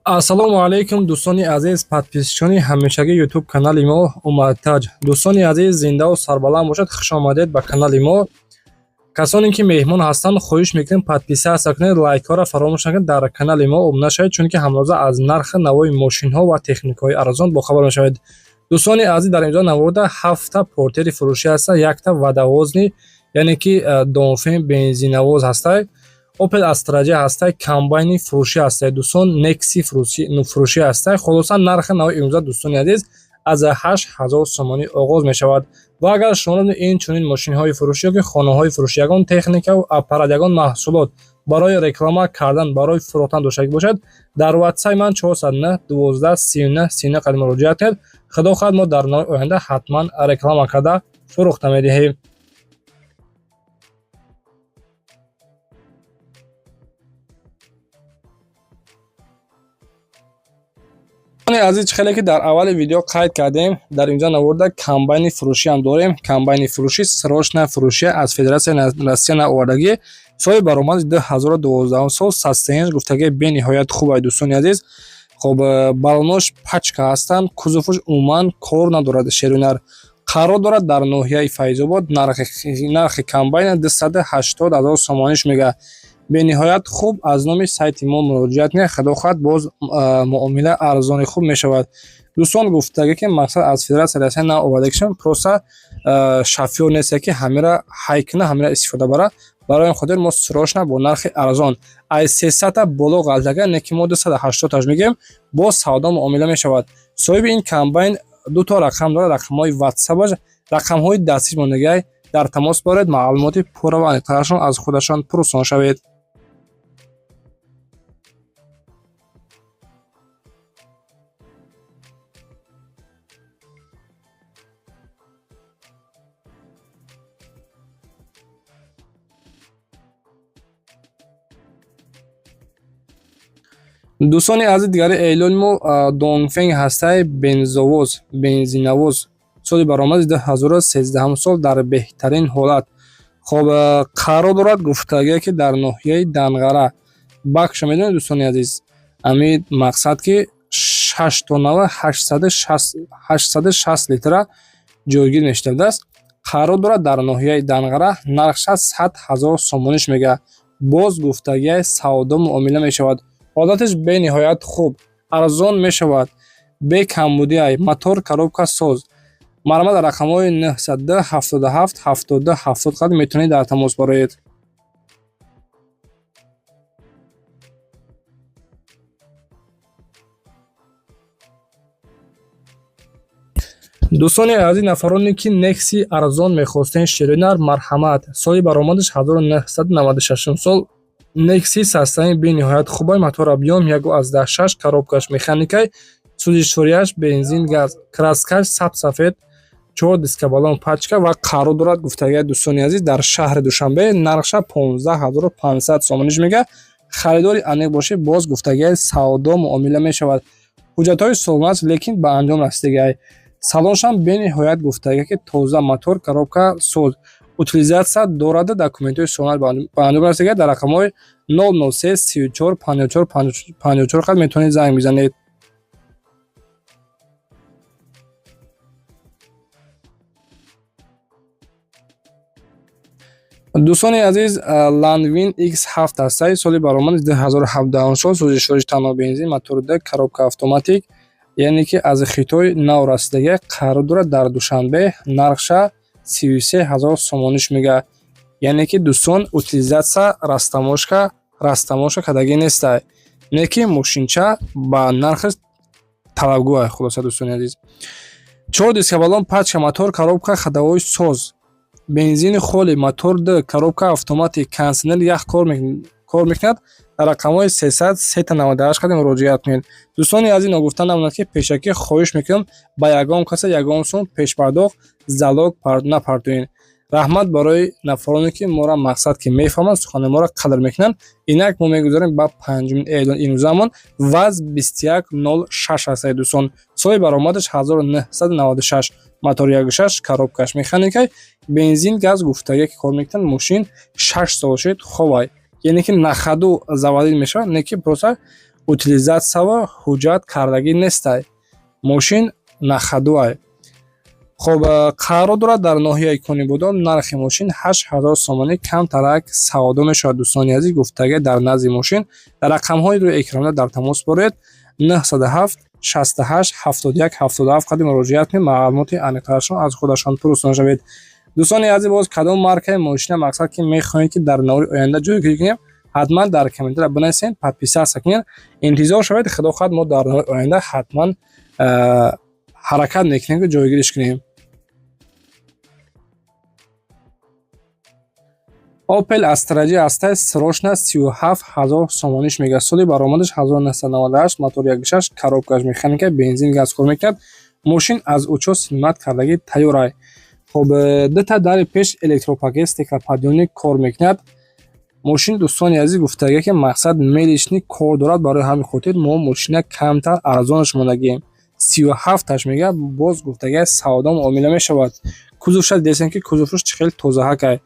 Ассалому алайкум, дӯстони азиз, подписчикони ҳамешагии Ютуб канали мо Умадтаҷ. Дӯстони азиз, зиндаву сарбаланд бошад, хуш омадед ба канали мо. Касоне ки меҳмон ҳастанд, хоҳиш мекунем, подписаться кунед, лайкҳоро фаромӯш накунед, дар канали мо обуна шавед, чунки ҳамроза аз нархи навои мошинҳо ва техникаҳои арзон бохабар мешавед. Дӯстони азиз, дар инҷо наворда ҳафта портери фурӯшӣ ҳаста, якта водовозный, яъне ки Донфен бензиновоз ҳастай, Опел Астра Ҷ ҳастай, комбайни фурӯшӣ ҳастай, дӯстон, Некси фурӯшӣ ҳастай. Хулоса, нархи нави имрӯза, дӯстони азиз, аз 8000 сомонӣ оғоз мешавад. Ва агар шумо ин чунин мошинҳои фурӯшӣ ёки хонаҳои фурӯшӣ, ягон техникаву аппарат, ягон маҳсулот барои реклама кардан, барои фурӯхтан доштагӣ бошад, дар ватсапи ман 409 12 39 39 қадим муроҷиат кунед. Худо хоҳад, мо дар нави оянда ҳатман реклама карда фурӯхта медиҳем. Азиз, хеле ки дар аввали видео қайд кардем, дар инҷо наворда комбайни фурӯшиам дорем. Комбайни фурӯшӣ, срочно фурӯшӣ, аз Федератсияи Россия наовардагӣ, соли баромади 2012 сол, состояние гуфтагӣ бениҳоят хуб ай, дӯстони азиз. Хоб, балонош пачка ҳастанд, кузоваш умуман кор надорад, шерунар. Қарор дорад дар ноҳияи Файзобод. Нархи комбайна 280 000 сомониш мега. Бениҳоят хуб, аз номи сайти мо муроҷиат кунед, худо хоҳад, боз муомила арзони хуб мешавад. Дӯстон, гуфтагӣ ки мақсад аз Федератсияи Россия наовардагишон, просто шофёр несте ки ҳамира ҳай куна, ҳамира истифода бара. Барои ин хотир мо срочно бо нархи арзон, аз 300-та боло ғалтага, не ки мо 280-таш мегӯем, боз савдо муомила мешавад. Соҳиби ин комбайн дуто рақам дорад, рақамҳои ватсапаш, рақамҳои дастиш мондагиай, дар тамос боред, маълумоти пурра ва аниқтарашон аз худашон пурсон шавед. Дӯстони азиз, дигари эълони мо Донфенг ҳастаи бензовоз, бензиновоз, соли баромади 2013 сол, дар беҳтарин ҳолат. Хоб, қарор дорад, гуфтагие ки дар ноҳияи Данғара. Бакша медонед, дӯстони азиз, ами мақсад ки 6 тоннава 860 литра ҷойгир мешудааст. Қарор дорад дар ноҳияи Данғара, нархша 100 000 сомониш мега. Боз гуфтагиай, савдо муомила мешавад. Ҳолаташ бениҳоят хуб, арзон мешавад, бе камбудиай, мотор, коробка соз. Марҳамат, дар рақамҳои 902 77 72 70 қадр метавонед дар тамос бароед. Дӯстони азиз, нафароне ки Некси арзон мехостен, ширинар, марҳамат. Соли баромадаш 1996 сол, Некси, состояние бениҳоят хубай, мотор объём 1,6, коробкаш механикай, сӯзишворияш бензин, газ, краскаш саб сафед, чор диска, балон пачка ва қарор дорад, гуфтагиай, дӯстони азиз, дар шаҳри Душанбе. Нархша 15 500 сомониш мега. Харидори аниқ бошед, боз гуфтагиай, савдо муомила мешавад. Ҳуҷҷатҳои солона аст, лекин ба анҷом расидагиай. Салоншам бениҳоят, гуфтагиай ки тоза, мотор, коробка соз, утилизация дорад, документҳои солона ба анҷом расидагиай. Дар рақамҳои 003 34 54 54 қад метавонед занг бизанед. Дӯстони азиз, Ланвин X7 ҳастаи, соли баромади 2017 сол, сӯзишвориш танҳо бензин, мотори д, коробка автоматик, яъне ки аз Хитой нав расидагиай. Қарор дорад дар Душанбе, нархша 33 000 сомониш мега. Яъне ки, дӯстон, утилизация, растаможка кардагӣ нестай, не ки мошинча ба нархи талабгӯ. Хулоса, дӯстони азиз, чор диска, балон пачка, мотор, коробка, ходовой соз, бензини холи, мотор д, коробка автоматик, кондитсионер ях кор мекунад. Дар рақамҳои 300 398 қадим муроҷиат кунед. Дӯстони азиз, ногуфта намонад, ки пешакӣ хоҳиш мекунам, ба ягон касе ягон сум пешпардохт, залог напартоед. Раҳмат барои нафароне ки моро, мақсад ки мефаҳманд, сухани моро қадр мекунанд. Инак мо мегузорем ба панҷумин эълон имрӯзамон. ВАЗ 2106 ҳастаи, дӯстон, соли баромадаш 1996, мотор 16, коробкаш механикай, бензин, газ, гуфтагие ки кор мекунанд. Мошин 6 сол шуд, ховай, яъне ки на ходу заводить мешавад, не ки просто Утилизатсиява ҳуҷҷат кардагӣ нестай. Мошин на ходу ай. Хоб, қарор дорад дар ноҳияи Конибодом. Нархи мошин 8000 сомонӣ, камтарак савдо мешавад. Дӯстони азиз, гуфтага дар назди мошин дар рақамҳои рӯи экранда дар тамос боред. 907 68 71 77 қади муроҷиат кунед, маълумоти аниқтарашон аз худашон пурсон шавед. Дӯстони азиз, боз кадом маркаи мошина мақсад ки мехоҳед, ки дар навори оянда ҷойгирӣ кунем, ҳатман дар комментария бинависед, подписаться кунед, интизор шавед. Худо хоҳад, мо дар навори оянда ҳатман ҳаракат мекунем, ки ҷойгириш кунем. Opel Astra J ҳастай, срочно 37 000 сомониш мега. Соли баромадаш 1998, мотор 1.6, коробкаш механика, бензин, газ кор мекунад. Мошин аз учёт снимать кардагӣ тайёрай. Хоб, дута дари пеш электропакет, стеклоподъёмник кор мекунад. Мошин, дӯстони азиз, гуфтага, ки мақсад мелочный кор дорад. Барои ҳамин хотир мо мошина камтар арзонаш мондагием. 37-аш мега, боз гуфтага, савдо муомила мешавад. Кузовша дидесем, ки кузовш чӣ хел тозаҳакай.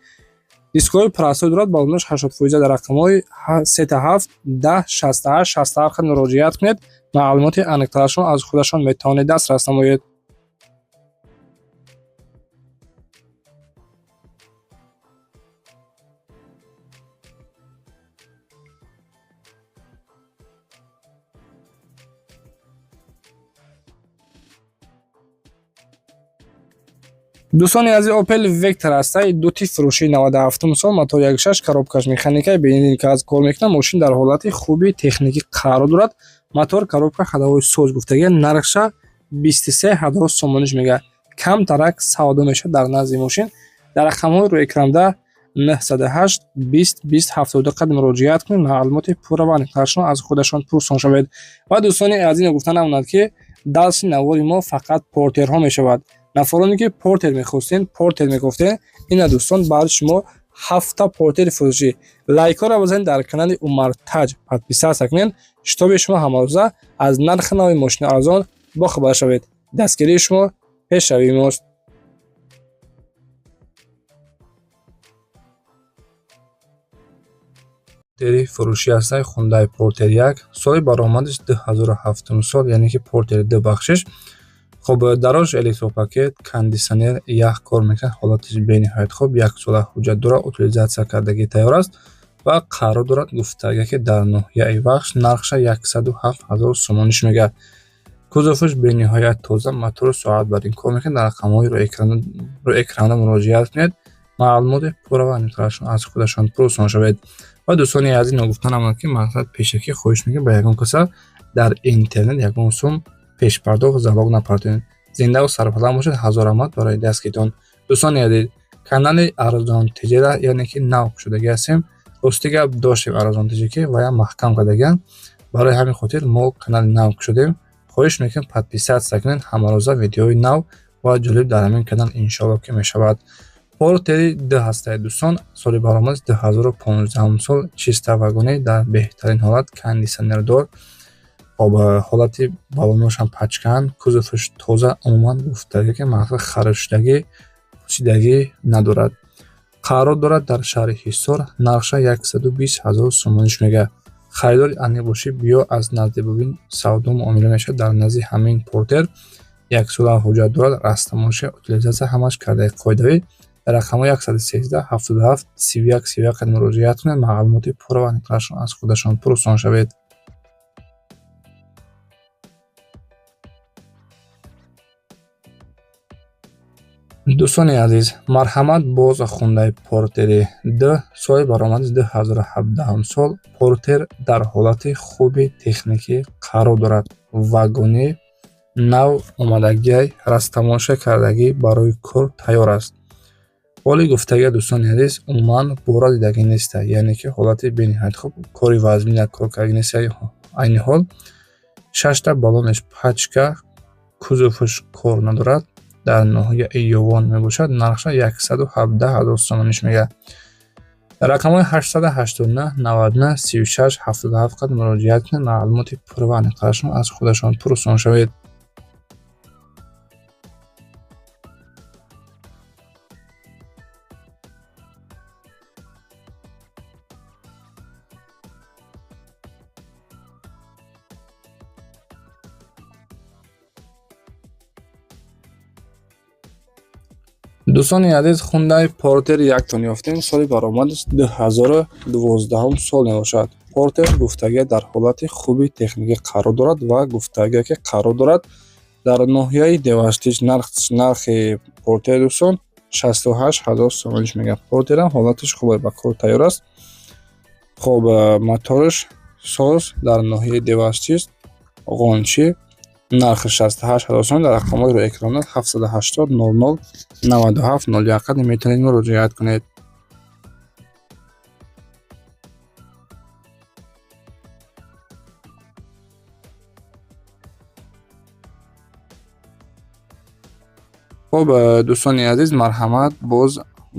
Дискҳои простой дорад, баллонаш 80%. Дар рақамҳои 37 10 68 67 муроҷиат кунед, маълумоти аниқтарашон аз худашон метавонед дастрас намоед. Дӯстони азиз, Opel Vectra ҳастай, дути фурӯши, 97 сол, мотор 1.6, коробкаш механика, бензин, газ кор мекунад. Мошин дар ҳолати хуби техникӣ қарор дорад. Мотор, коробка, ходовой соз. Гуфтага, нархша 23 000 сомониш мега, камтарак савдо мешавад. Дар назди мошин дар рақамҳои рӯи экранда 908 20 20 72 қад муроҷиат кунед, маълумоти пурра ва аниқтарашон аз худашон пурсон шавед. Ва дӯстони азиз, гуфта намонад, ки дарси навори мо фақат портерҳо мешавад. Нафароне ки портер мехостен, портер мегуфтен, ина, дӯстон, баъд шумо ҳафта портери фурӯшӣ. Лайкҳоро бизанед, дар канали Умартаҷ подписаться кунед, чтобы шумо ҳамарӯза аз нархи нави мошини арзон бохабар шавед. Дастгирии шумо пешравии мост. Портери фурӯшӣ ҳастанд, Хундай Портер 1, соли баромадаш 2007 сол, яъне ки Портер 2, бахшиш. Хоб, дарош электропакет, кондитсионер, ях кор мекунад, ҳолатиш бениҳоят хуб, яксола ҳуҷҷат дорад, утилизатсия кардагӣ тайёр аст ва қарор дорад, гуфтага, ки дар ноҳияи Вахш. Нархша 107 000 сомониш мега. Кузоваш бениҳоят тоза, мотору соат бар ин кор мекунад. Дар рақамҳои рӯи экранда муроҷиат кунед, маълумоти пурра ва аниқтарашон аз худашон пурсон шавед. Ва дӯстони азиз, ногуфта намонад, ки мақсад пешакӣ хоҳиш мекунем, ба ягон каса дар интернет ягон сум пешпардохт, залог напартоед. Зиндаву сарбаланд бошед, ҳазор раҳмат барои дастгиритон. Дӯстони азиз, канали Арзон Тиҷара, яъне ки нав шудагӣ ҳастем. Рости гап, доштем Арзон Тиҷа, ки ваям маҳкам кардагианд. Барои ҳамин хотир мо канали нав кушодем. Хоҳиш мекунем, подписаться кунед, ҳамарӯза видеои нав ва ҷолиб дар ҳамин канал иншоалло ки мешавад. Портери ду ҳастаи, дӯстон, соли баромадаш 2015 сол, чиста вагонӣ, дар беҳтарин ҳолат, кондитсионердор. Хоб, ҳолати баллоношам пачкан, кузоваш тоза, умуман гуфтагӣ, ки мақсад харидшудагӣ, пӯсидагӣ надорад. Қарор дорад дар шаҳри Ҳисор. Нархша 120 000 сомониш мега. Харидори аниқ бошӣ, биё аз назди бубин, савдо муомила мешавад. Дар назди ҳамин портер яксола ҳуҷҷат дорад, растамоша, утилизатсия ҳамаш кардаи қоидавӣ. Дар рақамҳои 113 77 31 31 муроҷиат кунед, маълумоти пурра ва аниқтарашон аз худашон пурсон шавед. Дӯстони азиз, марҳамат, боз Хундай Портери д, соли баромадаш 2017 сол. Портер дар ҳолати хуби техникӣ қарор дорад, вагони нав омадагиай, растамоша кардагӣ, барои кор тайёр аст. Ҳоли гуфтагия, дӯстони азиз, умуман бора дидагӣ неста, яъне ки ҳолати бениҳоят хуб, кори вазмина кор кардагӣ неста. Айни ҳол шашта баллонаш пачка, кузоваш кор надорад. Дар ноҳияи Ёвон мебошад. Нархша 117 000 сомониш мега. Дар рақамҳои 889 99 36 77 қад муроҷиат кунед, маълумоти пурра ва аниқтарашон аз худашон пурсон шавед. Дӯстони азиз, Hyundai Porter яктон ёфтем. Соли баромадаш 2012 сол мебошад. Porter гуфтагия дар ҳолати хуби техникӣ қарор дорад ва гуфтагия ки қарор дорад дар ноҳияи Деваштич. Нархи Porter, дӯстон, 68 ҳазор сомониш мегӯяд. Porter-ам ҳолаташ хуб, ба кор тайёр аст. Хоб, мотораш соз, дар ноҳияи Деваштич, Ғончӣ, нархи 68 ҳазор сомон. Дар рақамҳои рӯи экран 780 00 97 01 метавонед муроҷиат кунед. Хуб, дӯстони азиз, марҳамат. Боз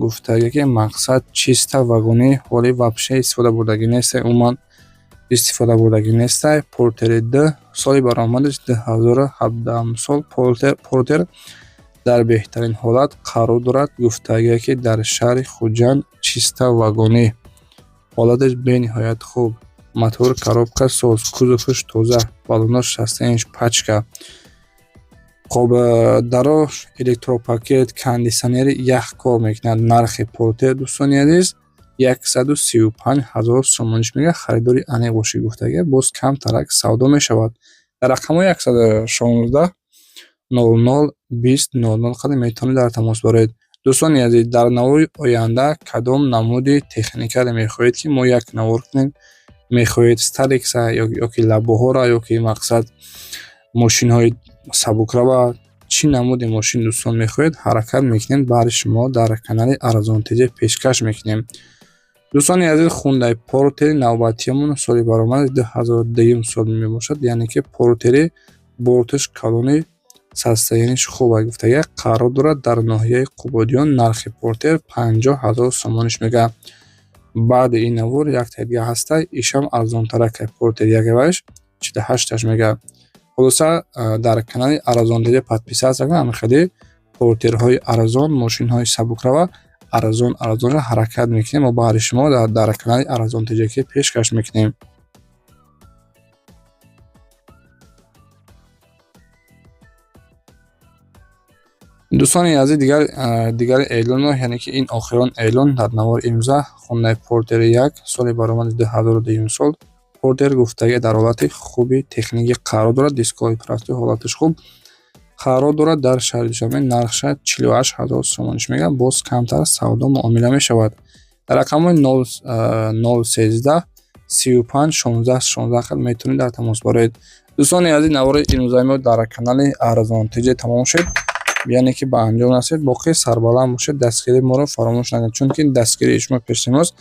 гуфтагӣ ки мақсад чиста вагони, ҳоли вообще истифода бурдагӣ нестай, умуман истифода бурдагӣ нестай. Портери д, соли баромадаш 2017 сол. Портер дар беҳтарин ҳолат қарор дорад. Гуфтагие ки дар шаҳри Хуҷанд, чиста вагонӣ, ҳолаташ бениҳоят хуб, мотор, коробка соз, кузоваш тоза, баллонош 60 инч пачка. Хоб, дарош электропакет, кондитсионери ях кор мекунад. Нархи Портер, дӯстони азиз, 135 ҳазор сомониш мегӯяд. Харидори аниқ бошӣ, гуфтагия, боз камтарак савдо мешавад. Дар рақамҳои 116 00 20 00 қадр метавонед дар тамос бароед. Дӯстони азиз, дар навори оянда кадом намуди техникаро мехоҳед, ки мо як навор кунем? Мехоҳед Старекса ёки Лабоҳоро, ёки мақсад мошинҳои сабукрава? Чӣ намуди мошин, дӯстон, мехоҳед, ҳаракат мекунем, баҳри шумо дар канали Арзон ТЖ пешкаш мекунем. Дӯстони азиз, Хундай Портери навбатиамон соли баромади 2002 сол мебошад, яъне ки Портери борташ калони, состоянияш хуб, гуфтагия қарор дорад дар ноҳияи Қубодиён. Нархи Портер 50 ҳазор сомониш мегӯяд. Баъди ин навор якта дига ҳаста, ишам арзонтарак, Портер якаваш 48-аш мегӯяд. Хулоса, дар канали Арзон ТЖ подписаться кунед. Ҳамин хеле Портерҳои арзон, мошинҳои сабукрава, арзон арзонро ҳаракат мекунем мо баҳри шумо дар канали Арзон ТЖ пешкаш мекунем. Дӯстони азиз, дигар эълонро, яъне ки ин охирон эълон дар навори имрӯза. Хундай Портери як, соли баромади 2002 сол. Портер гуфтагия дар ҳолати хуби техникӣ қарор дорад, дискҳои простой, ҳолаташ хуб, қарор дорад дар шаҳри Душанбе. Нархша 48 ҳазор сомониш мегӯяд, боз камтар савдо муомила мешавад. Дар рақамҳои 013 35 16 16 қад метавонед дар тамос бароед. Дӯстони азиз, навори имрӯзаи мо дар канали Арзон ТЖ тамом шуд, яъне ки ба анҷом расид. Боқӣ сарбаланд бошед, дастгирии моро фаромӯш накунед, чунки дастгирии шумо пеши мост.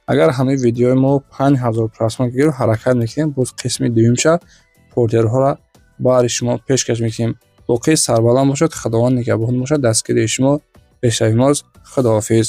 Агар ҳамаи видеои мо 5000 просмотр гирифт, ҳаракат мекунем, боз қисми дуюмша портерҳоро баҳри шумо пешкаш мекунем. Боқӣ сарбаланд бошед, Худованд нигаҳбон бошад, дастгирии шумо пешрави мост. Худоҳофиз.